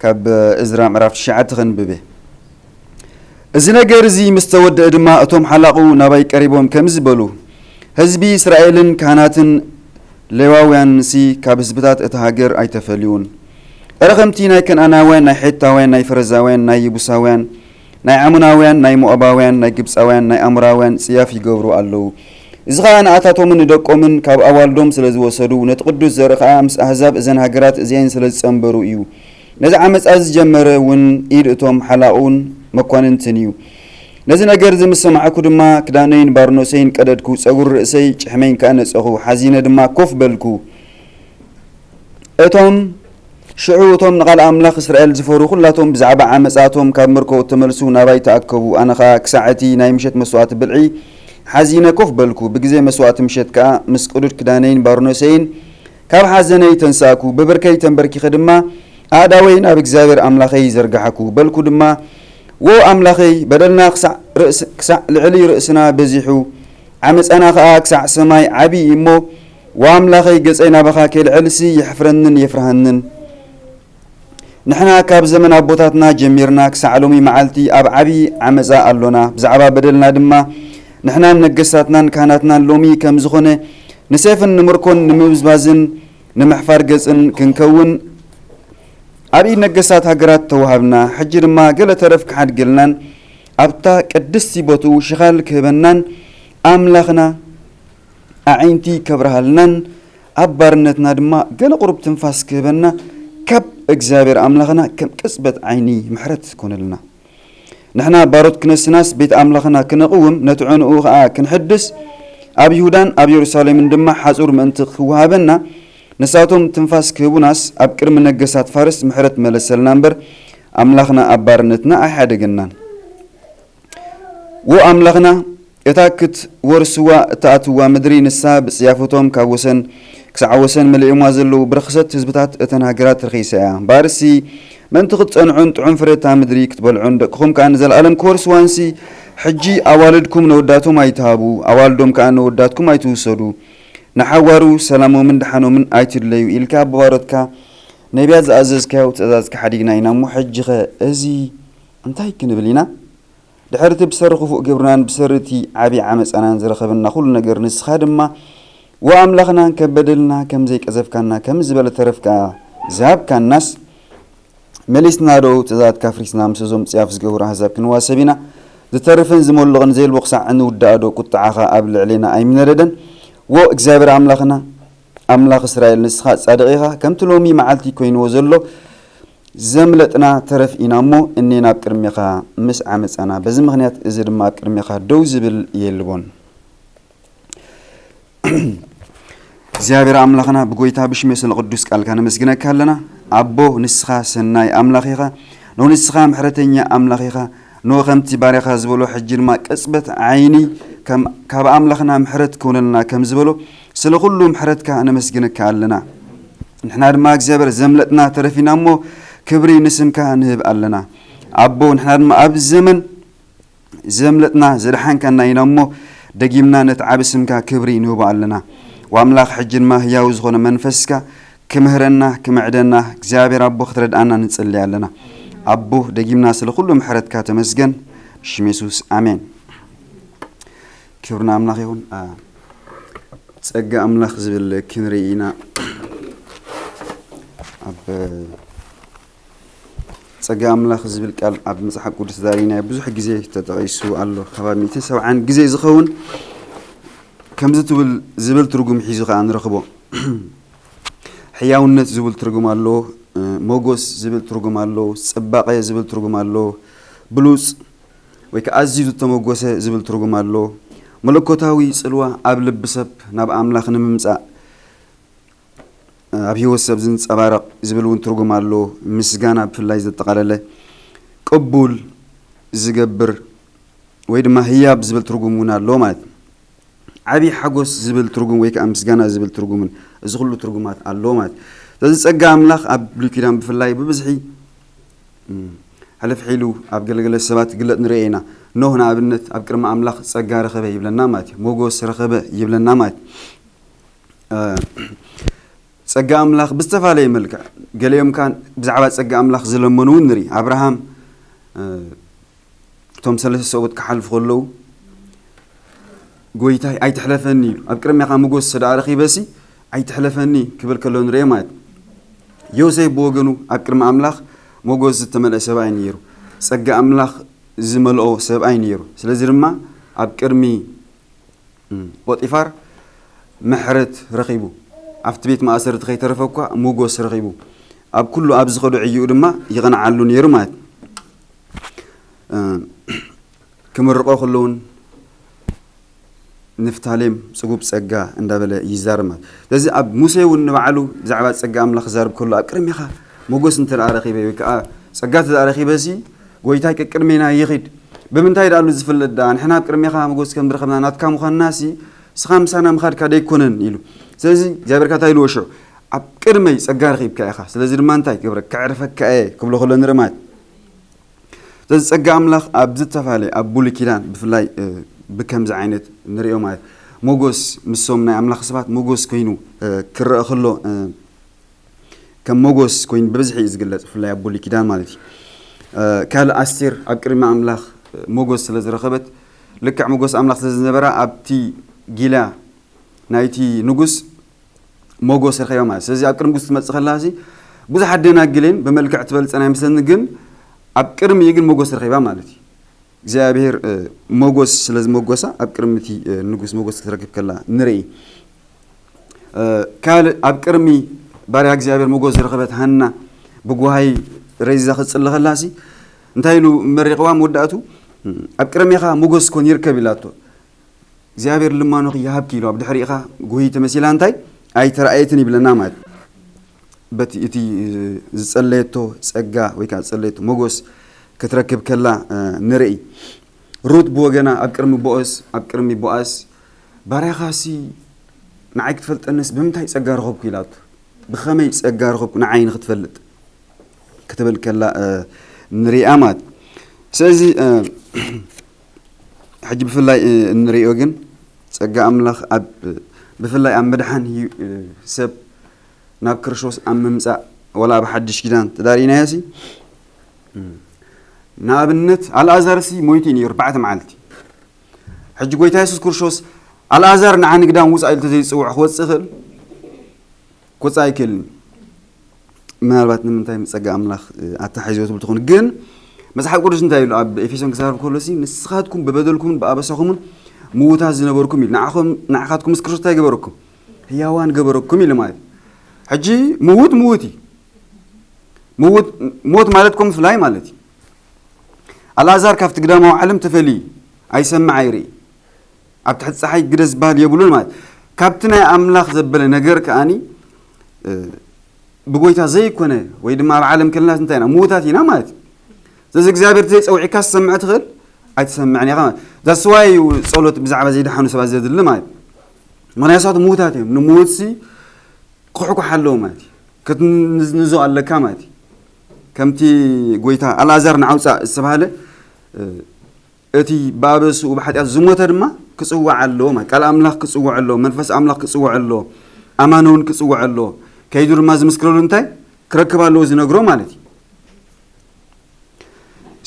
ካብ እዝራ ምዕራፍ ትሽዓተ ከንብብ እየ። እዚ ነገር እዚ ምስ ተወደአ ድማ እቶም ሓላቑ ናባይ ቀሪቦም ከምዚ በሉ፣ ህዝቢ እስራኤልን ካህናትን ሌዋውያንንሲ ካብ ህዝብታት እታ ሃገር ኣይተፈልዩን። እረ ከምቲ ናይ ከነኣናውያን፣ ናይ ሔታውያን፣ ናይ ፈረዛውያን፣ ናይ የቡሳውያን፣ ናይ ዓሞናውያን፣ ናይ ሞኣባውያን፣ ናይ ግብጻውያን፣ ናይ ኣሞራውያን ጽያፍ ይገብሩ ኣለዉ። እዚ ኸኣ ንኣታቶምን ንደቆምን ካብ ኣዋልዶም ስለ ዝወሰዱ፣ ነቲ ቅዱስ ዘርኢ ኸኣ ምስ ኣህዛብ እዘን ሃገራት እዚኤን ስለ ዝጸንበሩ እዩ። ነዚ ዓመጻ ዝጀመረ እውን ኢድ እቶም ሓላቑን መኳንንትን እዩ። ነዚ ነገር እዚ ምስ ሰማዕኩ ድማ፣ ክዳነይን ባርኖሰይን ቀደድኩ፣ ጸጉሪ ርእሰይ ጭሕመይን ከኣ ነጸኹ፣ ሓዚነ ድማ ኮፍ በልኩ። እቶም ሽዑ እቶም ንቓል ኣምላኽ እስራኤል ዝፈርሁ ኹላቶም ብዛዕባ ዓመጻቶም ካብ ምርኮ እተመልሱ ናባይ ተኣከቡ። ኣነ ኸኣ ክሳዕ እቲ ናይ ምሸት መስዋእቲ ብልዒ ሓዚነ ኮፍ በልኩ። ብግዜ መስዋእቲ ምሸት ከኣ ምስ ቅዱድ ክዳነይን ባርኖሰይን ካብ ሓዘነይ ተንሳእኩ። ብብርከይ ተንበርኪኸ ድማ ኣእዳወይ ናብ እግዚኣብሔር ኣምላኸይ ዘርጋሕኩ። በልኩ ድማ፣ ዎ ኣምላኸይ፣ በደልና ክሳዕ ርእስ-፣ ክሳዕ ልዕሊ ርእስና በዚሑ፣ ዓመጻና ኸኣ ክሳዕ ሰማይ ዓቢ እዩ እሞ፣ ዎ ኣምላኸይ፣ ገጸይ ናባኻ ከይልዕልሲ የሕፍረንን የፍርሃንን። ንሕና ካብ ዘመን ኣቦታትና ጀሚርና ክሳዕ ሎሚ መዓልቲ ኣብ ዓቢ ዓመጻ ኣሎና። ብዛዕባ በደልና ድማ ንሕናን ነገስታትናን ካህናትናን ሎሚ ከም ዝኾነ ንሴፍን ንምርኮን ንምብዝባዝን ንምሕፋር ገጽን ክንከውን ኣብ ኢድ ነገስታት ሃገራት ተዋሃብና። ሕጂ ድማ ገለ ተረፍ ክሓድገለናን ኣብታ ቅድስቲ ቦትኡ ሽኻል ክህበናን ኣምላኽና ኣዒንቲ ከብርሃልናን ኣብ ባርነትና ድማ ገለ ቁሩብ ትንፋስ ክህበና ካብ እግዚኣብሔር ኣምላኽና ከም ቅጽበት ዓይኒ ምሕረት ኮነልና። ንሕና ባሮት ክነስናስ ቤት ኣምላኽና ክነቕውም ነቲ ዕንኡ ኸኣ ክንሕድስ ኣብ ይሁዳን ኣብ የሩሳሌምን ድማ ሓጹር ምእንቲ ክወሃበና ንሳቶም ትንፋስ ክህቡናስ ኣብ ቅድሚ ነገሳት ፋርስ ምሕረት መለሰልና እምበር ኣምላኽና ኣብ ባርነትና ኣይሓደገናን። ዎ ኣምላኽና፣ እታ ክትወርስዋ እትኣትዋ ምድሪ ንሳ ብጽያፎቶም ካብ ወሰን ክሳዕ ወሰን መሊኦምዋ ዘለዉ ብርኽሰት ህዝብታት እተን ሃገራት ረኺሳ እያ። እምበኣርሲ ምእንቲ ክትጸንዑን ጥዑም ፍረ እታ ምድሪ ክትበልዑን ደቅኹም ከኣ ንዘለኣለም ክወርስዋንሲ ሕጂ ኣዋልድኩም ነወዳቶም ኣይትሃቡ፣ ኣዋልዶም ከኣ ነወዳትኩም ኣይትውሰዱ። ንሓዋሩ ሰላሞምን ደሓኖምን ኣይትድለዩ ኢልካ ብባሮትካ ነቢያት ዝኣዘዝካዮ ትእዛዝካ ሓዲግና ኢና እሞ፣ ሕጂኸ እዚ እንታይ ክንብል ኢና? ድሕሪ እቲ ብሰሪ ክፉእ ግብርናን ብሰሪ እቲ ዓቢ ዓመጻናን ዝረኸበና ኩሉ ነገር፣ ንስኻ ድማ፣ ዎ ኣምላኽና፣ ከም በደልና ከም ዘይቀዘፍካና፣ ከም ዝበለ ተረፍ ከኣ ዝሃብካናስ፣ መሊስና ዶ ትእዛዛትካ ኣፍሪስና፣ ምስ እዞም ጽያፍ ዝገብሩ ኣህዛብ ክንዋሰብ ኢና? ዝተርፍን ዝሞልቕን ዘየልቦ ክሳዕ እንውድኣ ዶ ቁጥዓኻ ኣብ ልዕሌና ኣይምነደደን? ዎ እግዚኣብሔር ኣምላኽና፣ ኣምላኽ እስራኤል፣ ንስኻ ጻድቕ ኢኻ፣ ከምቲ ሎሚ መዓልቲ ኮይንዎ ዘሎ ዘምለጥና ተረፍ ኢና እሞ፣ እኔና ኣብ ቅድሜኻ ምስ ዓመጻና፣ በዚ ምኽንያት እዚ ድማ ኣብ ቅድሜኻ ደው ዝብል የልቦን። እግዚኣብሔር ኣምላኽና፣ ብጎይታ ብሽሜ ስለ ቅዱስ ቃልካ ነመስግነካ ኣለና። ኣቦ፣ ንስኻ ሰናይ ኣምላኽ ኢኻ፣ ኖ ንስኻ ምሕረተኛ ኣምላኽ ኢኻ፣ ኖ ከምቲ ባርያኻ ዝበሎ፣ ሕጂ ድማ ቅጽበት ዓይኒ ከም-፣ ካብ ኣምላኽና ምሕረት ክውነልና ከም ዝበሎ፣ ስለ ኩሉ ምሕረትካ ነመስግነካ ኣለና። ንሕና ድማ እግዚኣብሔር ዘምለጥና ተረፊና እሞ፣ ክብሪ ንስምካ ንህብ ኣለና። ኣቦ፣ ንሕና ድማ ኣብ ዘመን ዘምለጥና ዘድሓንካና ኢና እሞ፣ ደጊምና ነቲ ዓቢ ስምካ ክብሪ ንህቦ ኣለና። ወኣምላኽ፣ ሕጂ ድማ ህያው ዝኾነ መንፈስካ ክምህረና፣ ክምዕደና፣ እግዚኣብሔር ኣቦ ክትረድኣና ንጽሊ ኣለና። ኣቦ፣ ደጊምና ስለ ኩሉ ምሕረትካ ተመስገን። ብሽም የሱስ፣ ኣሜን። ክብሪ ንኣምላኽ ይኹን። አ፣ ጸጋ ኣምላኽ ዝብል ክንርኢ ኢና። ኣብ ጸጋ ኣምላኽ ዝብል ቃል ኣብ መጽሓፍ ቅዱስ ተዛሪብናዮ ብዙሕ ግዜ ተጠቒሱ ኣሎ። ከባቢ ሚእትን ሰብዓን ግዜ ዝኸውን ከምዚ ትብል፣ ዝብል ትርጉም ሒዙ ኸኣ ንረኽቦ። ሕያውነት ዝብል ትርጉም ኣሎ፣ እ፣ ሞጎስ ዝብል ትርጉም ኣሎ፣ ጽባቐ ዝብል ትርጉም ኣሎ፣ ብሉጽ ወይ ከኣ ኣዝዩ ዝተመጎሰ ዝብል ትርጉም ኣሎ። መለኮታዊ ጽልዋ ኣብ ልቢ ሰብ ናብ ኣምላኽ ንምምጻእ ኣብ ህይወት ሰብ ዝንጸባረቕ ዝብል እውን ትርጉም ኣሎ። ምስጋና ብፍላይ ዘጠቓለለ ቅቡል ዝገብር ወይ ድማ ህያብ ዝብል ትርጉም እውን ኣሎ ማለት እዩ። ዓቢ ሓጎስ ዝብል ትርጉም ወይ ከኣ ምስጋና ዝብል ትርጉምን እዚ ኩሉ ትርጉማት ኣሎ ማለት እዩ። ስለዚ ጸጋ ኣምላኽ ኣብ ብሉይ ኪዳን ብፍላይ ብብዝሒ፣ እም፣ ሕልፍ ሒሉ ኣብ ገለገለ ሰባት ክግለጥ ንርኢ ኢና። ኖህ ንኣብነት ኣብ ቅድሚ ኣምላኽ ጸጋ ረኸበ ይብለና ማለት እዩ። ሞጎስ ረኸበ ይብለና ማለት እዩ። እ፣ ጸጋ ኣምላኽ ብዝተፈላለየ መልክዕ፣ ገሊኦም ከኣ ብዛዕባ ጸጋ ኣምላኽ ዝለመኑ እውን ንርኢ። ኣብርሃም፣ እ፣ እቶም ሰለስተ ሰብኡት ክሓልፉ ከለዉ፣ "ጎይታይ ኣይትሕለፈኒ" ኢሉ። ኣብ ቅድሜኻ ሞገስ እንተ ደኣ ረኺበሲ፣ "ኣይትሕለፈኒ" ክብል ከሎ ንርኢ ማለት እዩ። ዮሴፍ ብወገኑ ኣብ ቅድሚ ኣምላኽ ሞገስ ዝተመልአ ሰብኣይ ነይሩ። ጸጋ ኣምላኽ ዝመልኦ ሰብኣይ ነይሩ። ስለዚ ድማ ኣብ ቅድሚ፣ እም፣ ጶጢፋር ምሕረት ረኺቡ። ኣብቲ ቤት ማእሰርቲ ከይተረፈ እኳ ሞገስ ረኺቡ። ኣብ ኩሉ ኣብ ዝኸዶ ዕይኡ ድማ ይቐንዓሉ ነይሩ ማለት እዩ። እ፣ ክምርቖ ከሎ እውን ንፍታሌም ጽጉብ ጸጋ እንዳበለ ይዛረብ ማለት። ስለዚ ኣብ ሙሴ እውን ንባዕሉ ብዛዕባ ጸጋ ኣምላኽ ክዛረብ ከሎ፣ "ኣብ ቅድሜኻ ሞገስ እንተ ደኣ ረኺበ ወይ ከኣ ጸጋ እንተ ደኣ ረኺበሲ፣ ጎይታይ ቀቅድሜና ይኺድ። ብምንታይ ደኣ ኣሉ ዝፍለጥ ደኣ? ንሕና ኣብ ቅድሜኻ ሞገስ ከም ዝረኸብና ናትካ ምዃንናሲ፣ ንስኻ ምሳና ምኻድካ ደይኮነን?" ኢሉ። ስለዚ እግዚኣብሔር ከኣ እንታይ ኢልዎ ሽዑ? "ኣብ ቅድመይ ጸጋ ረኺብካ ኢኻ። ስለዚ ድማ እንታይ ክገብረካ? ከዕርፈካ እየ" ክብሎ ከሎ ንርኢ ማለት። ስለዚ ጸጋ ኣምላኽ ኣብ ዝተፈላለየ፣ ኣብ ብሉይ ኪዳን ብፍላይ፣ እ፣ ብከምዚ ዓይነት ንርእዮ ማለት፣ ሞገስ ምስቶም ናይ ኣምላኽ ሰባት ሞገስ ኮይኑ፣ እ፣ ክረአ ከሎ፣ እ፣ ከም ሞገስ ኮይኑ ብብዝሒ እዩ ዝግለጽ፣ ብፍላይ ኣብ ብሉይ ኪዳን ማለት እዩ። እ፣ ካልእ ኣስቴር ኣብ ቅድሚ ኣምላኽ፣ እ፣ ሞገስ ስለ ዝረኸበት፣ ልክዕ ሞገስ ኣምላኽ ስለ ዝነበራ፣ ኣብቲ ጊላ ናይቲ ንጉስ ሞገስ ረኺባ ማለት። ስለዚ ኣብ ቅድሚ ንጉስ ክትመጽእ ከላ፣ እዚ ብዙሓት ደናግል እየን፣ ብመልክዕ ትበልጸን ኣይመስለኒ፣ ግን ኣብ ቅድሚኡ ግን ሞገስ ረኺባ ማለት እዩ። እግዚኣብሔር፣ እ፣ ሞገስ ስለ ዝመጎሳ፣ ኣብ ቅድሚ እቲ፣ እ፣ ንጉስ ሞገስ ክትረክብ ከላ ንርኢ። እ፣ ካልእ ኣብ ቅድሚ ባርያ እግዚኣብሔር ሞገስ ዝረኸበት ሃና፣ ብጓሃይ ሬዛ ክትጽሊ ከላሲ፣ እንታይ ኢሉ መሪቕዋ መወዳእቱ? "ኣብ ቅድሜኻ ሞገስ ኮን ይርከብ" ኢላቶ። "እግዚኣብሔር ልማኖኺ ይሃብኪ" ኢሉ ኣብ ድሕሪኻ ጉሂ ተመሲላ እንታይ ኣይተራእየትን ይብለና ማለት። በቲ እቲ ዝጸለየቶ ጸጋ ወይ ከኣ ዝጸለየቶ ሞገስ ክትረክብ ከላ፣ እ፣ ንርኢ። ሩት ብወገና ኣብ ቅድሚ ቦኦዝ፣ ኣብ ቅድሚ ቦኣዝ፣ "ባርያኻሲ ንዓይ ክትፈልጠንስ ብምንታይ ጸጋ ረኸብኩ?" ኢላቶ። "ብኸመይ ጸጋ ረኸብኩ ንዓይ ንኽትፈልጥ?" ክትብል ከላ፣ እ፣ ንሪኣ ማለት። ስለዚ፣ እ፣ ሕጂ ብፍላይ፣ እ፣ እንሪኦ ግን ጸጋ ኣምላኽ ኣብ፣ ብፍላይ ኣብ ምድሓን ህዩ-፣ እ፣ ሰብ ናብ ክርስቶስ ኣብ ምምጻእ፣ ወላ ኣብ ሓድሽ ኪዳን ተዳሪእናዮሲ፣ እ፣ ንኣብነት ኣልኣዛርሲ ሞይቱ እዩ ነይሩ ኣርባዕተ መዓልቲ። ሕጂ ጎይታ የሱስ ክርስቶስ ኣልኣዛር ንዓ ንግዳም ውጻእ ኢሉ ተዘይጽውዖ ክወጽእ ይኽእል? ክወጽእ ኣይክእልን። ምናልባት ንምንታይ ምስ ጸጋ ኣምላኽ፣ እ፣ ኣተሓሒዝዎ ትብሉ ትኾኑ። ግን መጽሓፍ ቅዱስ እንታይ ኢሉ ኣብ ኤፌሶን ክዛረብ ከሎሲ፣ "ንስኻትኩም ብበደልኩምን ብኣበሳኹምን ምዉታት ዝነበርኩም" ኢሉ። ንዓኹም፣ ንዓኻትኩም ምስ ክርስቶስ እንታይ ገበረኩም? ህያዋን ገበረኩም ኢሉ ማለት። ሕጂ ምዉት ምዉት እዩ። ምዉት፣ ሞት ማለት ኮም ፍላይ ማለት እዩ። ኣልኣዛር ካብቲ ግዳማዊ ዓለም ተፈልዩ ኣይሰምዕ ኣይርኢ። ኣብ ትሕቲ ጸሓይ ግደ ዝበሃል የብሉን ማለት። ካብቲ ናይ ኣምላኽ ዘበለ ነገር ከኣኒ፣ እ፣ ብጎይታ ዘይኮነ ወይ ድማ ኣብ ዓለም ከለና እንታይ ኢና? ምዉታት ኢና ማለት እዩ። ስለዚ እግዚኣብሔር ዘይጸውዒካ ትሰምዕ ትኽእል? ኣይትሰምዕን ኢኻ ማለት። That's why እዩ ጸሎት ብዛዕባ ዘይደሓኑ ሰባት ዘድሊ ማለት። ምኽንያቱ ንሳቶም ምዉታት እዮም። ንምዉትሲ ክሕኩሕ ኣለዎ ማለት እዩ። ክትንዝንዞ ኣለካ ማለት እዩ። ከምቲ ጎይታ ኣልኣዛር ንዓውጻእ ዝተባህለ፣ እ፣ እቲ ብኣበስኡ ብሓጢኣት ዝሞተ ድማ ክጽዋዕ ኣለዎ ማለት፣ ቃል ኣምላኽ ክጽውዕ ኣለዎ፣ መንፈስ ኣምላኽ ክጽውዕ ኣለዎ፣ ኣማኒ እውን ክጽውዕ ኣለዎ። ከይዱ ድማ ዝምስክረሉ እንታይ ክረክብ ኣለዎ ዝነግሮ ማለት እዩ።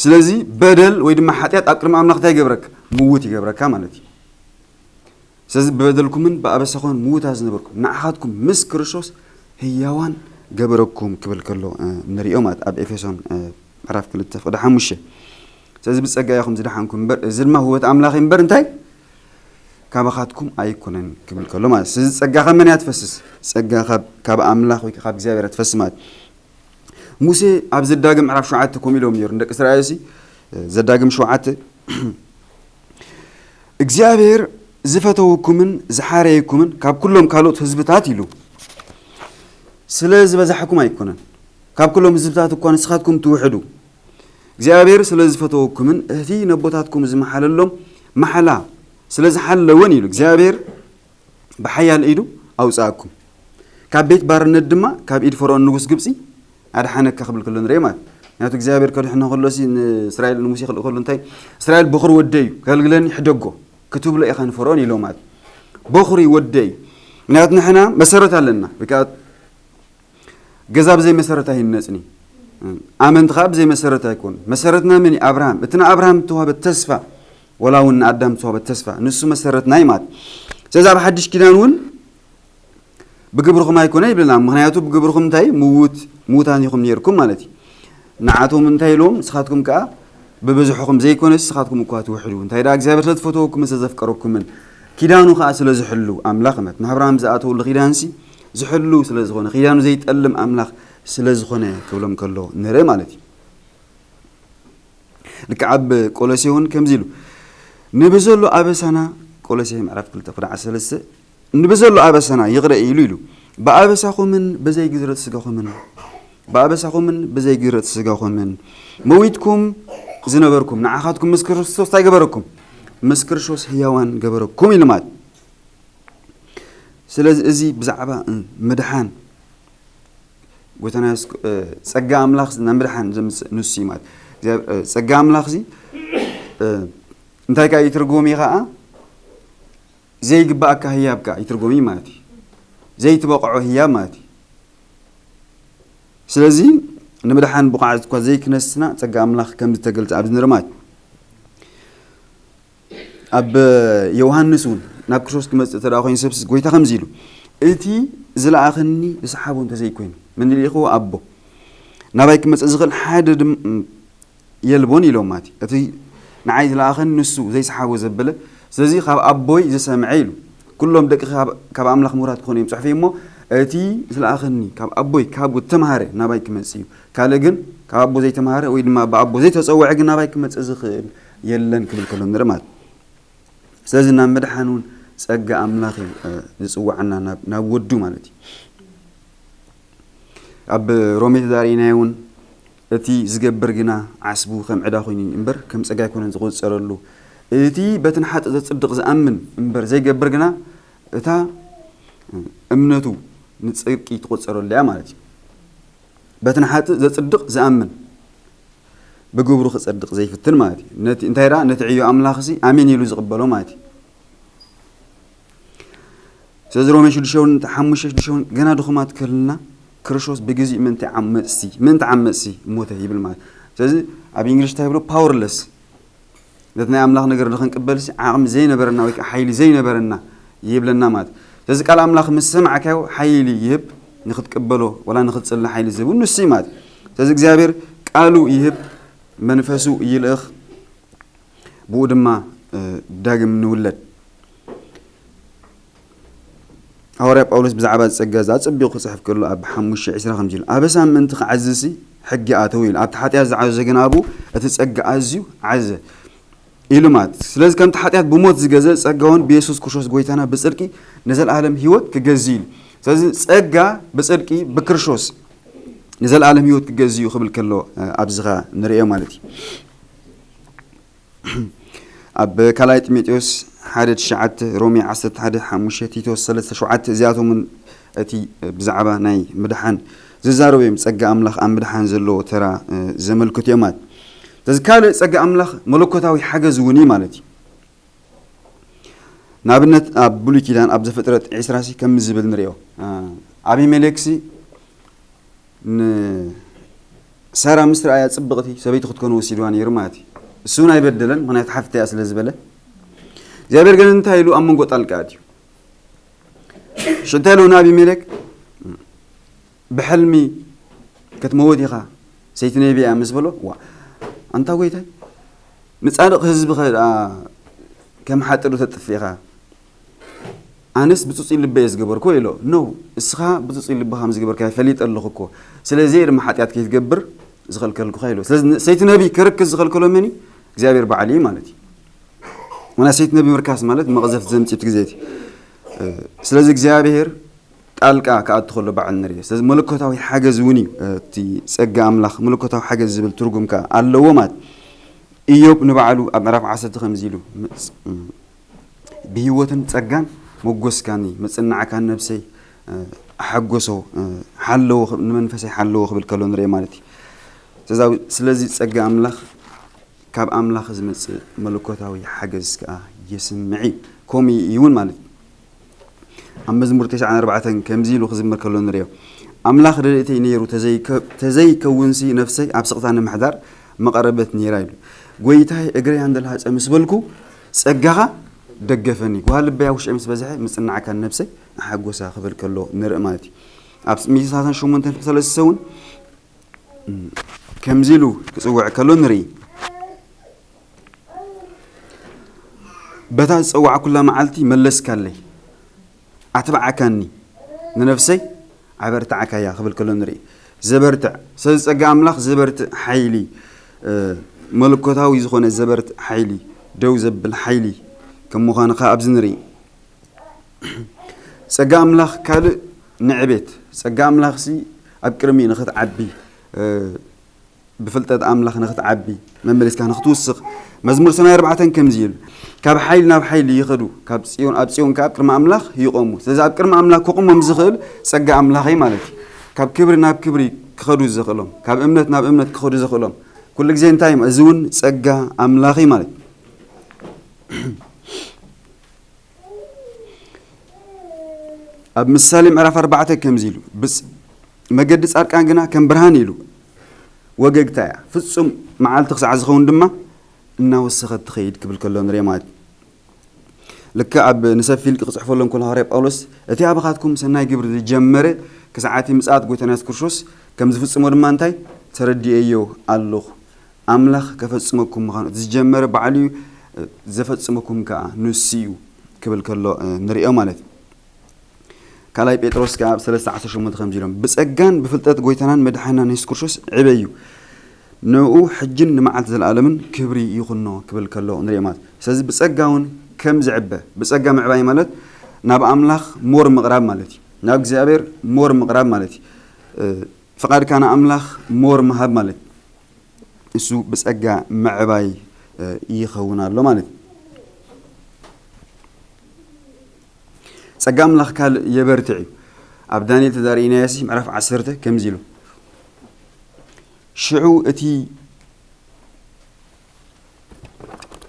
ስለዚ በደል ወይ ድማ ሓጢኣት ኣብ ቅድሚ ኣምላኽ እንታይ ይገብረካ? ምዉት ይገብረካ ማለት እዩ። ስለዚ ብበደልኩምን ብኣበሳኹምን ምዉታት ዝነበርኩም ንዓኻትኩም ምስ ክርስቶስ ህያዋን ገበረኩም ክብል ከሎ፣ እ፣ ንሪኦ ማለት ኣብ ኤፌሶን፣ እ፣ ምዕራፍ ክልተ ፍቕዲ ሓሙሽተ። ስለዚ ብጸጋ ኢኹም ዝደሓንኩም እምበር፣ እዚ ድማ ውህበት ኣምላኽ እዩ እምበር እንታይ ካባኻትኩም ኣይኮነን ክብል ከሎ ማለት። ስለዚ ጸጋ ካብ መን እያ ትፈስስ? ጸጋ ካብ፣ ካብ ኣምላኽ ወይ ካብ እግዚኣብሔር እያ ትፈስስ ማለት። ሙሴ ኣብ ዘዳግም ምዕራፍ ሸውዓተ ከምኡ ኢሎም ነይሩ። ንደቂ እስራኤልሲ፣ ዘዳግም ሸውዓተ፣ "እግዚኣብሔር ዝፈተወኩምን ዝሓረየኩምን ካብ ኩሎም ካልኦት ህዝብታት" ኢሉ። "ስለ ዝበዛሕኩም ኣይኮነን፣ ካብ ኩሎም ህዝብታት እኳ ንስኻትኩም ትውሕዱ። እግዚኣብሔር ስለ ዝፈተወኩምን እቲ ነቦታትኩም ዝመሓለሎም መሓላ ስለ ዝሓለወን" ኢሉ። "እግዚኣብሔር ብሓያል ኢዱ ኣውጻኣኩም፣ ካብ ቤት ባርነት ድማ ካብ ኢድ ፈርዖን ንጉስ ግብጺ ኣድሓነካ" ክብል ከሎ ንርኢ ማለት። ምክንያቱ እግዚኣብሔር ከድሕኖ ከሎሲ ንእስራኤል ንሙሴ ክልእ ከሎ እንታይ፣ "እስራኤል በኹሪ ወደይ እዩ፣ ከገልግለኒ ሕደጎ ክትብሎ ኢኻ ንፈርዖን" ኢሎ ማለት። በኹሪ ወደይ እዩ። ምክንያቱ ንሕና መሰረት ኣለና፣ ወይ ከኣ ገዛ ብዘይ መሰረት ኣይህነጽን እዩ። ኣመንቲ ኸዓ ብዘይ መሰረት ኣይኮኑን። መሰረትና መን እዩ? ኣብርሃም። እቲ ንኣብርሃም እተዋህበት ተስፋ፣ ወላ እውን ንኣዳም እተዋህበት ተስፋ፣ ንሱ መሰረትና እዩ ማለት። ስለዚ ኣብ ሓድሽ ኪዳን እውን ብግብርኹም ኣይኮነ ይብለና። ምኽንያቱ ብግብርኹም እንታይ? ምዉት፣ ምዉታን ኢኹም ነይርኩም ማለት እዩ። ንዓቶም እንታይ ኢልዎም? ንስኻትኩም ከኣ ብብዝሕኹም ዘይኮነስ ንስኻትኩም እኳ ትውሕዱ። እንታይ ደኣ እግዚኣብሔር ስለ ዝፈተወኩምን ስለ ዘፍቀረኩምን ኪዳኑ ከኣ ስለ ዝሕሉ ኣምላኽ ማለት ንኣብርሃም ዝኣተወሉ ኪዳንሲ ዝሕሉ ስለ ዝኾነ ኪዳኑ ዘይጠልም ኣምላኽ ስለ ዝኾነ ክብሎም ከሎ ንርኢ ማለት እዩ። ልክዕ ኣብ ቆሎሴ እውን ከምዚ ኢሉ ንብዘሎ ኣበሳና፣ ቆሎሴ ምዕራፍ ክልተ ቁጥሪ ዓሰርተ ሰለስተ ንብዘሎ ኣበሳና ይቕረ ኢሉ ኢሉ ብኣበሳኹምን ብዘይ ግዝረት ስጋኹምን ብኣበሳኹምን ብዘይ ግዝረት ስጋኹምን መዊትኩም ዝነበርኩም ንዓኻትኩም ምስ ክርስቶስ እንታይ ገበረኩም? ምስ ክርስቶስ ህያዋን ገበረኩም ኢሉ ማለት። ስለዚ እዚ ብዛዕባ እ፣ ምድሓን ጎይታና የሱስ እ፣ ጸጋ ኣምላኽ ናብ ምድሓን ዘምጽእ ንሱ እዩ ማለት። እግዚኣብሔር እ፣ ጸጋ ኣምላኽ እዚ እ፣ እንታይ ከኣ ይትርጎም እዩ ከኣ ዘይግባኣካ ህያብ ከኣ ይትርጎም እዩ ማለት እዩ። ዘይትበቕዖ ህያብ ማለት እዩ። ስለዚ ንምድሓን ብቑዓት እኳ ዘይክነስና ጸጋ ኣምላኽ ከም ዝተገልጸ ኣብዚ ንርኢ ማለት እዩ። ኣብ ዮሃንስ እውን ናብ ክርስቶስ ክመጽእ እንተ ደኣ ኮይኑ ሰብሲ ጎይታ ከምዚ ኢሉ እቲ ዝለኣኸኒ ዝሰሓቦ እንተ ዘይኮይኑ ምን ልኢኽዎ ኣቦ ናባይ ክመጽእ ዝኽእል ሓደ ድም የልቦን ኢሎም ማለት እዩ። እቲ ንዓይ ዝለኣኸኒ ንሱ ዘይሰሓቦ ዘበለ ስለዚ ካብ ኣቦይ ዝሰምዐ ኢሉ ኩሎም ደቂ ካብ ኣምላኽ ምሁራት ክኾኑ እዮም ጽሑፍ እሞ እቲ ዝለኣኸኒ ካብ ኣቦይ ካብ ተምሃረ ናባይ ክመጽእ እዩ ካልእ ግን ካብ ኣቦ ዘይተምሃረ ወይ ድማ ብኣቦ ዘይተጸውዐ ግን ናባይ ክመጽእ ዝኽእል የለን ክብል ከሎ ንርኢ ማለት ስለዚ ናብ ምድሓን እውን ጸጋ ኣምላኽ እዩ ዝጽዋዓና ናብ ወዱ ማለት እዩ ኣብ ሮሜ ተዛሪእናዮ እውን እቲ ዝገብር ግና ዓስቡ ከም ዕዳ ኮይኑ እምበር ከም ጸጋ ኣይኮነን ዝቆጸረሉ እቲ በቲ ንሓጥእ ዘጽድቕ ዝኣምን እምበር ዘይገብር ግና እታ እምነቱ ንጽድቂ ትቆጸረሉ እያ ማለት እዩ በቲ ንሓጥእ ዘጽድቕ ዝኣምን ብግብሩ ክጸድቕ ዘይፍትን ማለት እዩ። ነቲ እንታይ ደኣ ነቲ ዕዮ ኣምላኽ ሲ ኣሜን ኢሉ ዝቕበሎ ማለት እዩ። ስለዚ ሮሜ ሽዱሽተ እውን ሓሙሽተ ሽዱሽተ እውን ገና ድኹማት ክህልና ክርስቶስ ብግዚኡ ምእንቲ ዓመጽቲ ምእንቲ ዓመጽቲ ሞተ ይብል ማለት እዩ። ስለዚ ኣብ እንግሊሽ እንታይ ይብሎ powerless ነቲ ናይ ኣምላኽ ነገር ንኽንቅበልሲ ዓቕሚ ዘይነበረና ወይ ከዓ ሓይሊ ዘይነበረና ይብለና ማለት እዩ። ስለዚ ቃል ኣምላኽ ምስ ሰማዕካዮ ሓይሊ ይህብ ንኽትቅበሎ ወላ ንኽትጽሊ ሓይሊ ዝህብ ንሱ እዩ ማለት እዩ። ስለዚ እግዚኣብሔር ቃሉ ይህብ መንፈሱ ይልእኽ ብኡ ድማ ዳግም ንውለድ። ሃዋርያ ጳውሎስ ብዛዕባ ጸጋ እዚ ኣጸቢቑ ክጽሕፍ ከሎ ኣብ ሓሙሽተ ዕስራ ከምዚ ኢሉ ኣበሳ ምእንቲ ክዓዝሲ ሕጊ ኣተው ኢሉ ኣብቲ ሓጢኣት ዝዓዘ ግን ኣብኡ እቲ ጸጋ ኣዝዩ ዓዘ ኢሉ ማለት ስለዚ ከምቲ ሓጢኣት ብሞት ዝገዘ ጸጋ እውን ብየሱስ ክርስቶስ ጎይታና ብጽድቂ ንዘለኣለም ህይወት ክገዝ ኢሉ ስለዚ ጸጋ ብጽድቂ ብክርስቶስ ንዘለኣለም ህይወት ክገዝ እዩ ክብል ከሎ ኣብዚኻ ንርእዮ ማለት እዩ ኣብ ካልኣይ ጢሞቴዎስ ሓደ ትሽዓተ ሮሜ ዓሰርተ ሓደ ሓሙሽተ ቲቶስ ሰለስተ ሸውዓተ እዚኣቶም እውን እቲ ብዛዕባ ናይ ምድሓን ዝዛረቡ እዮም ጸጋ ኣምላኽ ኣብ ምድሓን ዘለዎ ተራ ዘመልክቱ እዮም ማለት እዚ ካልእ ጸጋ ኣምላኽ መለኮታዊ ሓገዝ እውን እዩ ማለት እዩ ንኣብነት ኣብ ብሉይ ኪዳን ኣብ ዘፍጥረት ዕስራ ሲ ከምዚ ዝብል ንሪኦ ኣቢሜሌክ ሲ ንሳራ ምስ ረኣያ ጽብቕቲ ሰበይቲ ክትኮን ወሲድዋ ነይሩ ማለት እዩ። እሱ እውን ኣይበደለን፣ ምኽንያቱ ሓፍተያ ስለ ዝበለ። እግዚኣብሔር ግን እንታይ ኢሉ ኣብ መንጎ ጣልቃ ኣትዩ? ሽዑ እንታይ ኢሉ ንኣቢሜሌክ? ብሕልሚ ክትመውት ኢኻ፣ ሰይቲ ነቢያ ምስ በሎ፣ ዋ ኣንታ ጎይታይ ንጻድቕ ህዝቢ ከ ደኣ ከም ሓጥሩ ተጥፍእ ኢኻ ኣነስ ብፅፁይ ልበ እየ ዝገበርኩ ኢሎ። ኖ፣ እስኻ ብፅፁይ ልብኻ ከም ዝገበርካ ፈሊጠ ኣለኹ እኮ። ስለዚ እየ ድማ ሓጢኣት ከይትገብር ዝኸልከልኩኻ ኢሎ። ስለዚ ሰይቲ ነቢይ ክርክስ ዝኸልከሎ መን እዩ? እግዚኣብሔር በዓል እዩ ማለት እዩ። ወና ሰይቲ ነቢይ ምርካስ ማለት መቕዘፍቲ ዘምፅእ እቲ ግዜ እቲ። ስለዚ እግዚኣብሔር ጣልቃ ክኣቱ ከሎ በዓል ንርኢ። ስለዚ መለኮታዊ ሓገዝ እውን እዩ። እቲ ጸጋ ኣምላኽ መለኮታዊ ሓገዝ ዝብል ትርጉም ከኣ ኣለዎ ማለት። ኢዮብ ንባዕሉ ኣብ ምዕራፍ ዓሰርተ ከምዚ ኢሉ ብህይወትን ጸጋን መጎስካኒ፣ መጽናዕካን ነብሰይ ኣሐጎሶ፣ ሓለዎ፣ ንመንፈሰይ ሓለዎ ክብል ከሎ ንርኢ ማለት እዩ። ስለዚ ጸጋ ኣምላኽ ካብ ኣምላኽ ዝመጽእ መለኮታዊ ሓገዝ ከኣ የስምዕ እዩ። ከምኡ እዩ እውን ማለት እዩ። ኣብ መዝሙር ተስዓን ኣርባዕተን ከምዚ ኢሉ ክዝምር ከሎ ንርእዮ። ኣምላኽ ረድኤተይ ነይሩ፣ ተዘይከ-፣ ተዘይከውንሲ ነፍሰይ ኣብ ስቕታ ንምሕዳር መቐረበት ነይራ ኢሉ። ጎይታይ እግረይ ኣንደልሃጸ ምስ በልኩ፣ ጸጋኻ ደገፈኒ። ጓል ልበይ ኣብ ውሽጠይ ምስ በዝሐ፣ ምጽንናዕካ ንነፍሰይ ኣሐጎሳ ክብል ከሎ ንርኢ ማለት እዩ። ኣብ ሚሳታን ሸሞንተ ሰለስተ እውን ከምዚ ኢሉ ክጽውዕ ከሎ ንርኢ። በታ ዝጸዋዕኩላ መዓልቲ መለስካለይ፣ ኣትብዓካኒ፣ ንነፍሰይ ኣበርትዓካያ ክብል ከሎ ንርኢ። ዘበርትዕ፣ ስለዚ ጸጋ ኣምላኽ ዘበርትዕ ሓይሊ፣ እ፣ መለኮታዊ ዝኾነ ዘበርትዕ ሓይሊ፣ ደው ዘብል ሓይሊ ከም ምዃኑ ከኣ ኣብዚ ንርኢ። ጸጋ ኣምላኽ ካልእ ንዕቤት፣ ጸጋ ኣምላኽሲ ኣብ ቅድሚ ንኽትዓቢ፣ እ፣ ብፍልጠት ኣምላኽ ንኽትዓቢ፣ መመሊስካ ንኽትውስኽ። መዝሙር ሰማንያ ኣርባዕተ ከምዚ ይብል፣ ካብ ሓይሊ ናብ ሓይሊ ይኸዱ፣ ካብ ጽዮን፣ ኣብ ጽዮን ከኣ ኣብ ቅድሚ ኣምላኽ ይቖሙ። ስለዚ ኣብ ቅድሚ ኣምላኽ ክቑሞም ዝኽእል ጸጋ ኣምላኽ እዩ ማለት እዩ። ካብ ክብሪ ናብ ክብሪ ክኸዱ ዘኽእሎም፣ ካብ እምነት ናብ እምነት ክኸዱ ዘኽእሎም፣ ኩሉ ግዜ እንታይ እዩ? እዚ እውን ጸጋ ኣምላኽ እዩ ማለት እዩ። ኣብ ምሳሌ ምዕራፍ ኣርባዕተ ከምዚ ኢሉ፣ ብጽ-፣ መገዲ ጻድቃን ግና ከም ብርሃን ኢሉ ወገግታ እያ፣ ፍጹም መዓልቲ ክሳዕ ዝኸውን ድማ እናወሰኸት ትኸይድ ክብል ከሎ ንርኢ ማለት እዩ። ልክዕ ኣብ ንሰብ ፊልቂ ክጽሕፈሎም ከሎ ሃዋርያ ጳውሎስ፣ እቲ ኣባኻትኩም ሰናይ ግብሪ ዝጀመረ ክሳዕ እቲ ምጽኣት ጎይታና የሱስ ክርስቶስ ከም ዝፍጽሞ ድማ እንታይ ተረዲኤዮ ኣለኹ። ኣምላኽ ከፈጽመኩም ምዃኑ፣ እቲ ዝጀመረ ባዕሉ እዩ፣ ዘፈጽመኩም ከኣ ንሱ እዩ ክብል ከሎ፣ እ፣ ንርእዮ ማለት እዩ። ካልኣይ ጴጥሮስ ከኣ ኣብ ሰለስተ ዓሰርተ ሸሞንተ ከምዚ ኢሎም፣ "ብጸጋን ብፍልጠት ጎይታናን መድሓናን የሱስ ክርስቶስ ዕበዩ፣ ንኡ ሕጅን ንመዓልቲ ዘለኣለምን ክብሪ ይኹኖ" ክብል ከሎ ንርእዮ ማለት እዩ። ስለዚ ብጸጋ እውን ከም ዝዕበ፣ ብጸጋ ምዕባይ ማለት ናብ ኣምላኽ ሞር ምቕራብ ማለት እዩ። ናብ እግዚኣብሔር ሞር ምቕራብ ማለት እዩ። እ፣ ፍቓድካ ንኣምላኽ ሞር ምሃብ ማለት እዩ። እሱ ብጸጋ ምዕባይ፣ እ፣ ይኸውን ኣሎ ማለት እዩ። ጸጋ ኣምላኽ ካልእ የበርትዕ እዩ። ኣብ ዳንኤል ተዛሪእናዮሲ ምዕራፍ ዓሰርተ ከምዚ ኢሉ፣ ሽዑ እቲ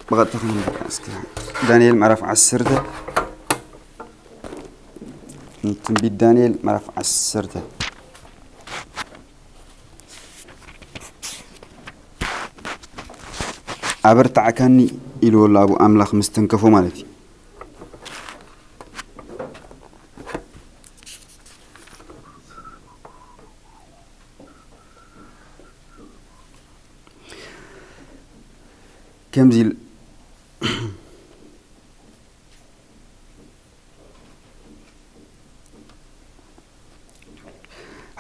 ብቐጥታ ክንብብ እስከ። ዳንኤል ምዕራፍ ዓሰርተ፣ ትንቢት ዳንኤል ምዕራፍ ዓሰርተ። ኣበርታዕካኒ ኢልዎ ኣሎ ኣብኡ ኣምላኽ ምስ ተንከፎ ማለት እዩ። ከምዚ ኢል-፣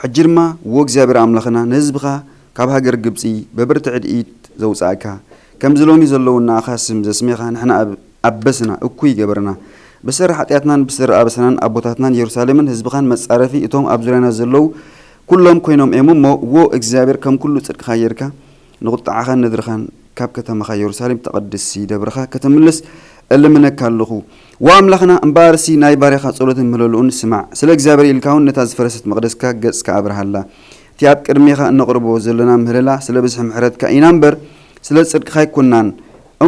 ሕጂ ድማ፣ እወ እግዚኣብሔር ኣምላኽና፣ ንህዝብኻ ካብ ሃገር ግብጺ በብርትዕድ ኢድ ዘውጻእካ፣ ከምዚ ሎሚ ዘለዉ ንኣኻ ስም ዘስሜኻ፣ ንሕና ኣብ-፣ ኣበስና፣ እኩይ ገበርና። ብሰሪ ሓጢኣትናን ብሰሪ ኣበሳናን ኣቦታትናን የሩሳሌምን ህዝብኻን መጻረፊ እቶም ኣብ ዙርያና ዘለዉ ኩሎም ኮይኖም እዮም እሞ፣ እወ እግዚኣብሔር ከም ኩሉ ጽድቅኻ ጌርካ ንቑጥዓኻን ነድርኻን ካብ ከተማኻ የሩሳሌም ተቐድሲ ደብርኻ ከተምልስ እልምነካ ኣለኹ። ወኣምላኽና፣ እምበኣርሲ ናይ ባርያኻ ጸሎትን ምህለልኡን ስማዕ። ስለ እግዚኣብሔር ኢልካ እውን ነታ ዝፈረሰት መቕደስካ ገጽካ ኣብርሃላ። እቲ ኣብ ቅድሜኻ እነቕርቦ ዘለና ምህለላ ስለ ብዝሒ ምሕረትካ ኢና እምበር ስለ ጽድቅኻ ኣይኮናን።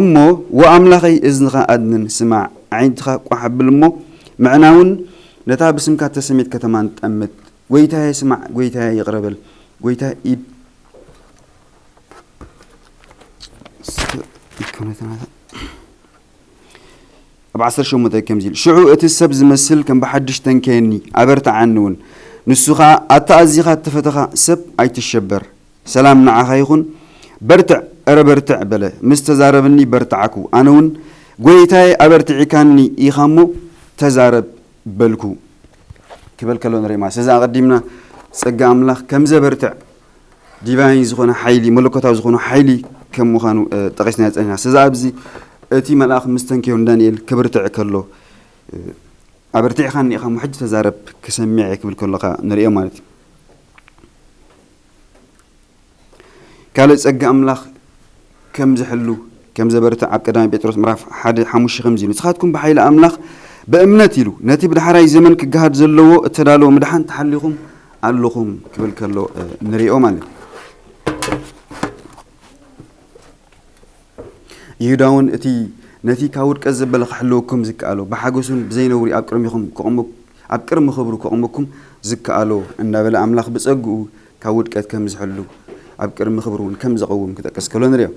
እሞ ወኣምላኸይ፣ እዝንኻ ኣድንን፣ ስማዕ፣ ኣዒንትኻ ቋሕ ኣብል እሞ ምዕናውን ነታ ብስምካ እተሰምየት ከተማን ጠምት። ጐይታየ፣ ስማዕ፣ ጐይታየ፣ ይቕረ በል። ጐይታ ኢድ ኣይኮነትን። ኣብ ዓሰርተ ሸሞንተ ከምዚ ኢሉ፣ ሽዑ እቲ ሰብ ዝመስል ከም ብሓድሽ ተንከየኒ፣ ኣበርትዓኒ እውን። ንሱ ኸኣ፣ ኣታ ኣዚኻ እተፈተኻ ሰብ፣ ኣይትሸበር፣ ሰላም ንዓኻ ይኹን፣ በርትዕ፣ እረ በርትዕ፣ በለ። ምስ ተዛረበኒ በርትዓኩ። ኣነ እውን፣ ጐይታየ፣ ኣበርቲዕካኒ ኢኻ እሞ፣ ተዛረብ፣ በልኩ። ክበል ከሎ ንርኢ ማለት። ስለዚ ኣቐዲምና ጸጋ ኣምላኽ ከም ዘበርትዕ ዲቫይን ዝኾነ ሓይሊ፣ መለኮታዊ ዝኾነ ሓይሊ ከም ምዃኑ፣ እ፣ ጠቒስና ጸኒሕና። ስለዚ ኣብዚ እቲ መልኣኽ ምስ ተንክዮ ንዳንኤል ክብርትዕ ከሎ፣ እ፣ ኣበርቲዕኻኒ ኢኻ እሞ ሕጂ ተዛረብ፣ ክሰምዕ እየ ክብል ከሎ ከኣ ንርእዮ ማለት እዩ። ካልእ ጸጋ ኣምላኽ ከም ዝሕሉ፣ ከም ዘበርትዕ ኣብ ቀዳማይ ጴጥሮስ ምዕራፍ ሓደ ሓሙሽተ ከምዚ ኢሉ፣ ንስኻትኩም ብሓይሊ ኣምላኽ ብእምነት ኢሉ ነቲ ብዳሕራይ ዘመን ክገሃድ ዘለዎ እተዳለወ ምድሓን ተሓሊኹም ኣለኹም ክብል ከሎ፣ እ፣ ንሪኦ ማለት እዩ። ይሁዳ እውን እቲ ነቲ ካብ ውድቀት ዘበለ ክሕልወኩም ዝከኣሎ ብሓጎስን ብዘይነውሪ ኣብ ቅድሚኹም ክቕሙ-፣ ኣብ ቅድሚ ክብሩ ከቕመኩም ዝከኣሎ እንዳበለ ኣምላኽ ብጸግኡ ካብ ውድቀት ከም ዝሕሉ ኣብ ቅድሚ ክብሩ እውን ከም ዘቐውም ክጠቅስ ከሎ ንሪኦ።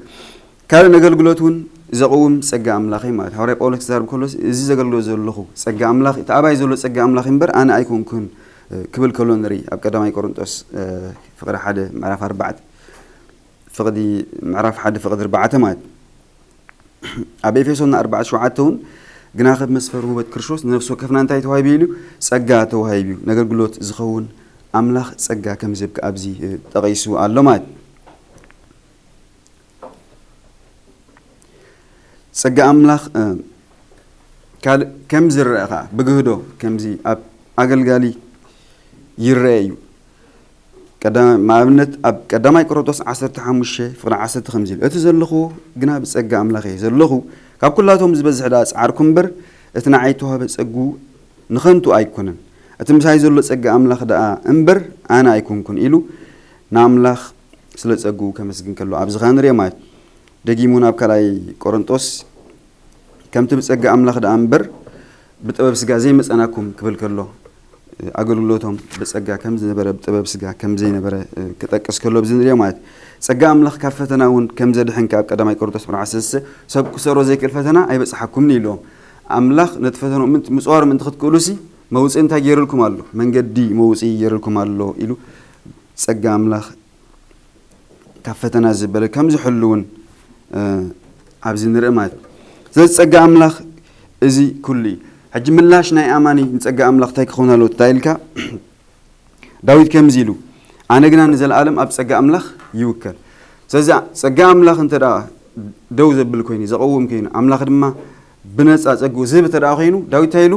ካልእ ነገልግሎት እውን ዘቕውም ጸጋ ኣምላኽ እዩ ማለት። ሃዋርያ ጳውሎስ ክዛረብ ከሎ እዚ ዘገልግሎ ዘለኹ ጸጋ ኣምላኽ፣ እቲ ኣባይ ዘሎ ጸጋ ኣምላኽ እምበር ኣነ ኣይኮንኩን ክብል ከሎ ንርኢ። ኣብ ቀዳማይ ቆሮንጦስ ፍቕዲ ሓደ ምዕራፍ ኣርባዕተ ፍቕዲ ምዕራፍ ሓደ ፍቕዲ ኣርባዕተ ማለት። ኣብ ኤፌሶን ኣርባዕተ ሸውዓተ እውን ግናኸ ብመስፈር ውበት ክርስቶስ ንነፍሲ ወከፍና እንታይ ተዋሂቡ ኢሉ? ጸጋ ተዋሂቡ እዩ። ነገልግሎት ዝኸውን ኣምላኽ ጸጋ ከም ዝህብ ኣብዚ ጠቒሱ ኣሎ ማለት። ጸጋ ኣምላኽ ካልእ ከም ዝረአ ኸዓ ብግህዶ ከምዚ ኣብ ኣገልጋሊ ይረአ እዩ። ንኣብነት ኣብ ቀዳማይ ቆሮንቶስ ዓሰርተ ሓሙሽተ ፍቕዲ ዓሰርተ ከምዚ ኢሉ፣ እቲ ዘለኹዎ ግና ብጸጋ ኣምላኽ እየ ዘለኹ፣ ካብ ኩላቶም ዝበዝሕ ደኣ ጸዓርኩ እምበር እቲ ንዓይ እተዋህበ ጸግኡ ንኸንቱ ኣይኮነን፣ እቲ ምሳይ ዘሎ ጸጋ ኣምላኽ ደኣ እምበር ኣነ ኣይኮንኩን ኢሉ ንኣምላኽ ስለ ጸግኡ ከመስግን ከሎ ኣብዚ ኸኣ ንሪኦ ማለት። ደጊሙ ናብ ካልኣይ ቆሮንጦስ ከምቲ ብጸጋ ኣምላኽ ደኣ እምበር ብጥበብ ስጋ ዘይመጸናኩም ክብል ከሎ ኣገልግሎቶም ብጸጋ ከም ዝነበረ ብጥበብ ስጋ ከም ዘይነበረ ክጠቅስ ከሎ ኣብዚ ንሪኦ ማለት። ጸጋ ኣምላኽ ካብ ፈተና እውን ከም ዘድሕን ካብ ቀዳማይ ቆሮንቶስ ምዕራፍ ዓሰርተ ሰብ ክሰሮ ዘይክእል ፈተና ኣይበጽሓኩምን ኢልዎም። ኣምላኽ ነቲ ፈተና ምጽዋር ምእንቲ ክትክእሉሲ መውፅኢ እንታይ ገይሩልኩም ኣሎ? መንገዲ መውፅኢ ገይሩልኩም ኣሎ ኢሉ ጸጋ ኣምላኽ ካብ ፈተና ዝበለ ከም ዝሕሉ እውን ኣብዚ ንርኢ ማለት እዩ። ስለዚ ጸጋ ኣምላኽ እዚ ኩሉ እዩ። ሕጂ ምላሽ ናይ ኣማኒ ንጸጋ ኣምላኽ እንታይ ክኸውን ኣለዎ እንታይ ኢልካ? ዳዊት ከምዚ ኢሉ፣ ኣነ ግና ንዘለኣለም ኣብ ጸጋ ኣምላኽ ይውከል። ስለዚ ጸጋ ኣምላኽ እንተ ደኣ ደው ዘብል ኮይኑ፣ ዘቐውም ኮይኑ፣ ኣምላኽ ድማ ብነጻ ጸግኡ ዝህብ እንተ ደኣ ኮይኑ፣ ዳዊት እንታይ ኢሉ?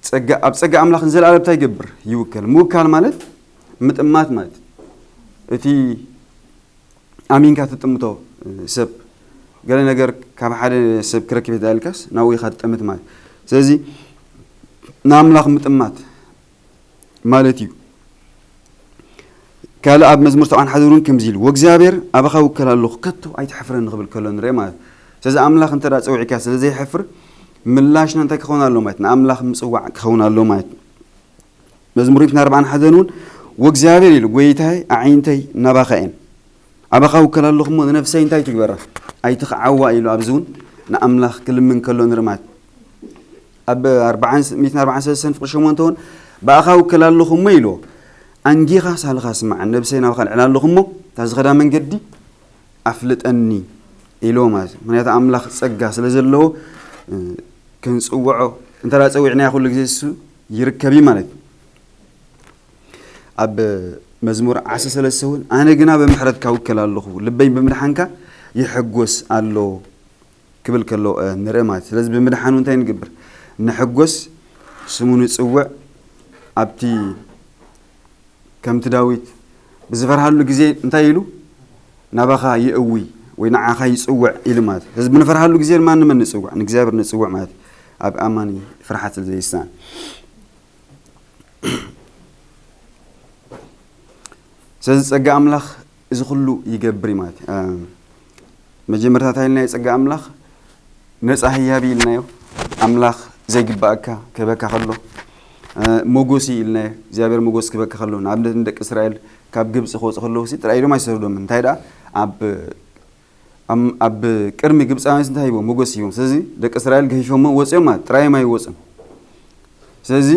ጸጋ፣ ኣብ ጸጋ ኣምላኽ ንዘለኣለም እንታይ ይገብር? ይውከል። ምውካል ማለት ምጥማት ማለት እዩ። እቲ ኣሚንካ ትጥምቶ ሰብ፣ ገለ ነገር ካብ ሓደ ሰብ ክረክብ ይኽእል ኢልካስ ናብኡ ኢኻ ትጥምት ማለት። ስለዚ ንኣምላኽ ምጥማት ማለት እዩ። ካልእ ኣብ መዝሙር ሰብዓን ሓደን እውን ከምዚ ኢሉ፣ "ወእግዚኣብሔር ኣባኻ እውከል ኣለኹ፣ ከቶ ኣይትሕፍረኒ" ክብል ከሎ ንርኢ ማለት እዩ። ስለዚ ኣምላኽ እንተ ደኣ ጸዊዕካ ስለ ዘይሕፍር፣ ምላሽና እንታይ ክኸውን ኣለዎ ማለት እዩ? ንኣምላኽ ምጽዋዕ ክኸውን ኣለዎ ማለት እዩ። መዝሙር ሚእትን ኣርባዓን ሓደን እውን፣ "ወእግዚኣብሔር" ኢሉ፣ "ጐይታየ፣ ኣዒንተይ ናባኻ እየን። ኣባኻ እውከል ኣለኹ እሞ፣ ንነፍሰይ እንታይ ትግበራ? ኣይትኽዓዋ" ኢሉ፣ ኣብዚ እውን ንኣምላኽ ክልምን ከሎ ንርኢ ማለት እዩ። ኣብ ኣርባዓን፣ ሚእትን ኣርባዓን ሰለስተን ፍቕዲ ሸሞንተ እውን፣ "ብኣኻ እውከል ኣለኹ እሞ" ኢልዎ፣ "ኣንጊኻ ሳልኻ ስምዓኒ፣ ነብሰይ ናባኻ ኣልዕላ ኣለኹ እሞ፣ እታ ዝኸዳ መንገዲ ኣፍልጠኒ" ኢልዎ ማለት እዩ። ምኽንያቱ ኣምላኽ ጸጋ ስለ ዘለዎ፣ እ፣ ክንጽውዖ፣ እንተ ደኣ ጸዊዕናዮ ኩሉ ግዜ እሱ ይርከብ እዩ ማለት እዩ። ኣብ መዝሙር ዓሰርተ ሰለስተ እውን፣ "ኣነ ግና ብምሕረትካ እውከል ኣለኹ፣ ልበይ ብምድሓንካ ይሕጎስ ኣሎ" ክብል ከሎ፣ እ፣ ንርኢ ማለት እዩ። ስለዚ ብምድሓኑ እንታይ ንገብር? ንሕጎስ፣ ስሙ ንጽውዕ፣ ኣብቲ ከምቲ ዳዊት ብዝፈርሃሉ ግዜ እንታይ ኢሉ? "ናባኻ ይእዊ ወይ ንዓኻ ይጽውዕ" ኢሉ ማለት እዩ። ስለዚ ብንፈርሃሉ ግዜ ድማ ንመን ንጽውዕ? ንእግዚኣብሔር ንጽውዕ ማለት እዩ። ኣብ ኣማኒ ፍርሓት ስለ ዘይስኣን። ስለዚ ጸጋ ኣምላኽ እዚ ኩሉ ይገብር እዩ ማለት እዩ። እ፣ መጀመርታ እንታይ ኢልናዮ? ጸጋ ኣምላኽ ነጻ ህያብ ኢልናዮ። ኣምላኽ ዘይግባኣካ ክህበካ ከሎ፣ እ፣ ሞጎስ እዩ ኢልናዮ። እግዚኣብሔር ሞጎስ ክህበካ ከሎ፣ ንኣብነት ንደቂ እስራኤል ካብ ግብጺ ክወጹ ከለዉ ሲ ጥራይ ኢሎም ኣይሰደዶምን። እንታይ ደኣ ኣብ፣ ኣብ፣ ኣብ ቅድሚ ግብጻውያን እንታይ ሂቦም? ሞጎስ ሂቦም። ስለዚ ደቂ እስራኤል ገፊፎሞ ወጺኦም ማለት ጥራዮም ኣይወጹን። ስለዚ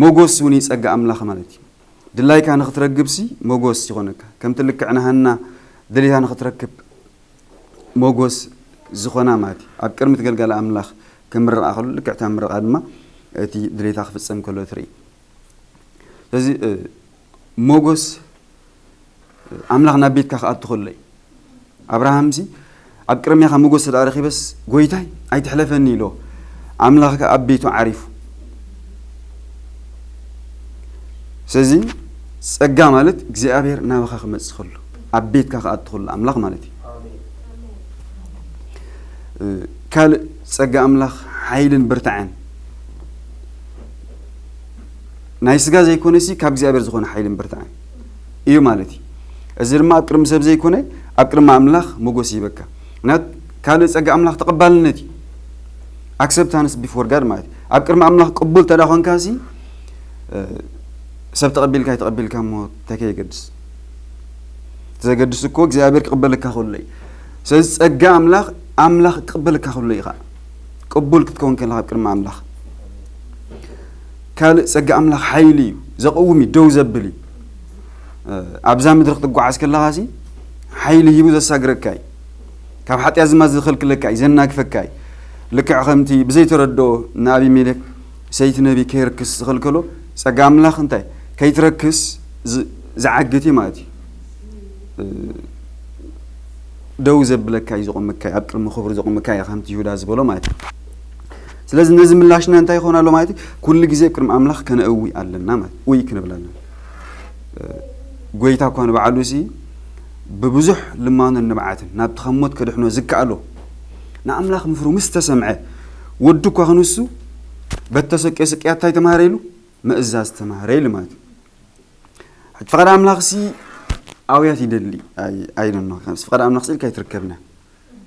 ሞጎስ እውን እዩ ጸጋ ኣምላኽ ማለት እዩ። ድላይካ ንኽትረክብሲ ሞጎስ ይኾነካ። ከምቲ ልክዕ ንሃና ድሌታ ንኽትረክብ ሞጎስ ዝኾና ማለት እዩ። ኣብ ቅድሚ እቲ ገልጋሊ ኣምላኽ ክምርቓ ከሎ ልክዕ እታ ምርቓ ድማ እቲ ድሌታ ክፍጸም ከሎ ትርኢ። ስለዚ፣ እ፣ ሞጎስ፣ እ፣ ኣምላኽ ናብ ቤትካ ክኣቱ ከሎ እዩ። ኣብርሃምሲ ኣብ ቅድሜኻ ሞጎስ ተደኣ ረኺበስ፣ "ጐይታይ ኣይትሕለፈኒ" ኢሎ። ኣምላኽ ከኣ ኣብ ቤቱ ዓሪፉ። ስለዚ ጸጋ ማለት እግዚኣብሔር ናባኻ ክመጽእ ከሎ፣ ኣብ ቤትካ ክኣቱ ከሎ ኣምላኽ ማለት እዩ። እ፣ ካልእ ጸጋ ኣምላኽ ሓይልን ብርታዐን ናይ ስጋ ዘይኮነሲ ካብ እግዚኣብሔር ዝኾነ ሓይልን ብርታዐን እዩ ማለት እዩ። እዚ ድማ ኣብ ቅድሚ ሰብ ዘይኮነ ኣብ ቅድሚ ኣምላኽ ሞጎስ ይህበካ። ምክንያቱ ካልእ ጸጋ ኣምላኽ ተቐባልነት እዩ። Acceptance before God ማለት እዩ። ኣብ ቅድሚ ኣምላኽ ቅቡል ተዳ ኾንካሲ፣ እ፣ ሰብ ተቐቢልካ ኣይተቐቢልካ እሞ እንታይ ከየገድስ? ዘገድስ እኮ እግዚኣብሔር ክቕበለካ ከሎ እዩ። ስለዚ ጸጋ ኣምላኽ፣ ኣምላኽ ክቕበለካ ከሎ እዩ ኸዓ። ቅቡል ክትከውን ከለኻ ኣብ ቅድሚ ኣምላኽ። ካልእ ጸጋ ኣምላኽ ሓይሊ እዩ፣ ዘቕውም እዩ፣ ደው ዘብል እዩ። እ፣ ኣብዛ ምድሪ ክትጓዓዝ ከለኻሲ ሓይሊ ሂቡ ዘሳግረካ እዩ። ካብ ሓጢኣት ድማ ዝኸልክለካ እዩ፣ ዘናግፈካ እዩ። ልክዕ ከምቲ ብዘይተረድኦ ንኣቢሜሌክ ሰይቲ ነቢ ከይረክስ ዝኸልከሎ ጸጋ ኣምላኽ እንታይ? ከይትረክስ ዝ-፣ ዝዓግት እዩ ማለት እዩ። እ፣ ደው ዘብለካ እዩ፣ ዘቆመካ እዩ፣ ኣብ ቅድሚ ክብሩ ዘቆመካ እዩ፣ ከምቲ ይሁዳ ዝበሎ ማለት እዩ። ስለዚ ነዚ ምላሽና እንታይ ይኸውን ኣሎ ማለት እዩ? ኩሉ ግዜ ቅድሚ ኣምላኽ ከነእዊ ኣለና ማለት እዩ። ውይ ክንብል ኣለና። እ፣ ጎይታ እኳ ንባዕሉ ሲ ብብዙሕ ልማኖን ንብዓትን ናብቲ ካብ ሞት ከድሕኖ ዝከኣሎ ንኣምላኽ ምፍሩ ምስ ተሰምዐ፣ ወዱ እኳ ክንሱ በተሰቅዮ ስቅያት እንታይ ተማሃረ ኢሉ? ምእዛዝ ተማሃረ ኢሉ ማለት እዩ። ሕጂ ፍቓድ ኣምላኽ ሲ ኣውያት ይደሊ፣ ኣይ-፣ ኣይደኖ። ከምዚ ፍቓድ ኣምላኽ ስኢልካ ኣይትርከብና።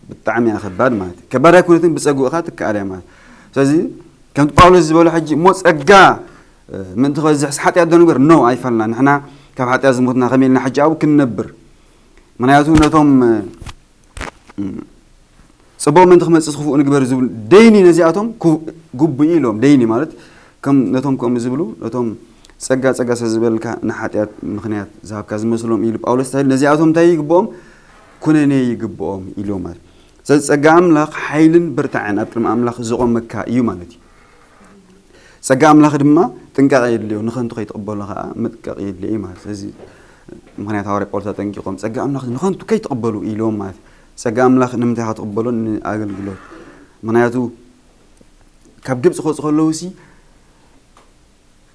ብጣዕሚ እያ ከባድ ማለት እዩ። ከባድ ኣይኮነትን፣ ብጸግኡ ኸኣ ትከኣል እያ ማለት እዩ። ስለዚ ከምቲ ጳውሎስ ዝበሎ ሕጂ እሞ ጸጋ፣ እ፣ ምእንቲ ክበዝሕስ ሓጢኣት ዶ ንግበር? ኖ፣ ኣይፋልና። ንሕና ካብ ሓጢኣት ዝሞትና ከመይ ኢልና ሕጂ ኣብኡ ክንነብር? ምኽንያቱ ነቶም፣ እ፣ እ፣ ጽቡቕ ምእንቲ ክመጽእ ክፉእ ንግበር ዝብሉ ደይኒ ነዚኣቶም ክው-፣ ግቡእ ኢሎም። ደይኒ ማለት ከም ነቶም ከምኡ ዝብሉ፣ ነቶም ጸጋ ጸጋ ስለ ዝበልካ ንሓጢኣት ምኽንያት ዝሃብካ ዝመስሎም ኢሉ ጳውሎስ እንታይ ኢሉ? ነዚኣቶም እንታይ ይግብኦም? ኩነኔ ይግብኦም ኢሉ ማለት። ስለዚ ጸጋ ኣምላኽ ሓይልን ብርታዕን ኣብ ቅድሚ ኣምላኽ ዝቖመካ እዩ ማለት እዩ። ጸጋ ኣምላኽ ድማ ጥንቃቐ የድልዮ፣ ንኸንቱ ከይትቕበሎ ኸኣ ምጥንቃቕ የድልዮ እዩ ማለት። ስለዚ ምኽንያት ሃዋርያ ጳውሎስ ኣጠንቂቖም፣ ጸጋ ኣምላኽ ንኸንቱ ከይትቕበሉ ኢሎም ማለት። ጸጋ ኣምላኽ ንምንታይ ኢኻ ትቕበሎ? ንኣገልግሎት። ምኽንያቱ ካብ ግብጺ ክወጹ ከለዉ ሲ፣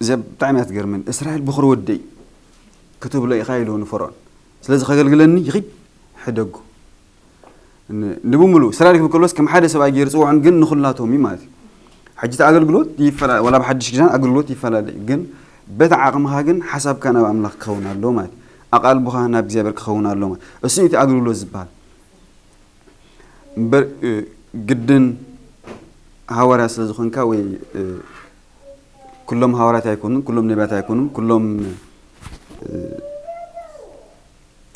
ዘ-፣ ብጣዕሚ እያ ትገርመኒ። እስራኤል በኹሪ ወደይ ክትብሎ ኢኻ ኢልዎ ንፈርዖን። ስለዚ ከገልግለኒ ይኺድ ሕደጉ። ን-፣ ንብምሉኡ እስራኤል ክብል ከሎስ ከም ሓደ ሰብኣይ ገይሩ ጽውዖን፣ ግን ንኹላቶም እዩ ማለት እዩ። ሕጂ እቲ ኣገልግሎት ይፈላ-፣ ዋላ ብሓድሽ ኪዳን ኣገልግሎት ይፈላለ እዩ። ግን በቲ ዓቕምኻ ግን ሓሳብካ ናብ ኣምላኽ ክኸውን ኣለዎ ማለት እዩ። ኣቓልቦኻ ናብ እግዚኣብሔር ክኸውን ኣለዎ ማለት እዩ። እሱ እዩ እቲ ኣገልግሎት ዝበሃል። እምበር፣ እ፣ ግድን ሃዋርያ ስለ ዝኾንካ ወይ፣ እ፣ ኩሎም ሃዋርያት ኣይኮኑን፣ ኩሎም ነቢያት ኣይኮኑን፣ ኩሎም፣ እ፣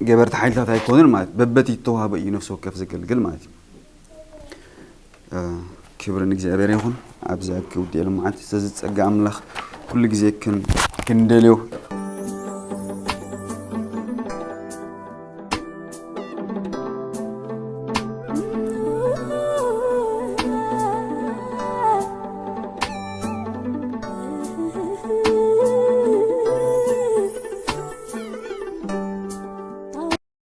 ገበርቲ ሓይልታት ኣይኮኑን ማለት በበቲ ዝተዋህበ እዩ ነፍሲ ወከፍ ዘገልግል ማለት እዩ። እ፣ ክብሪ ንእግዚኣብሔር ይኹን። ኣብዚ ክውድእ ልምዓት ስለዚ ጸጋ ኣምላኽ ኩሉ ግዜ ክን-፣ ክንደልዮ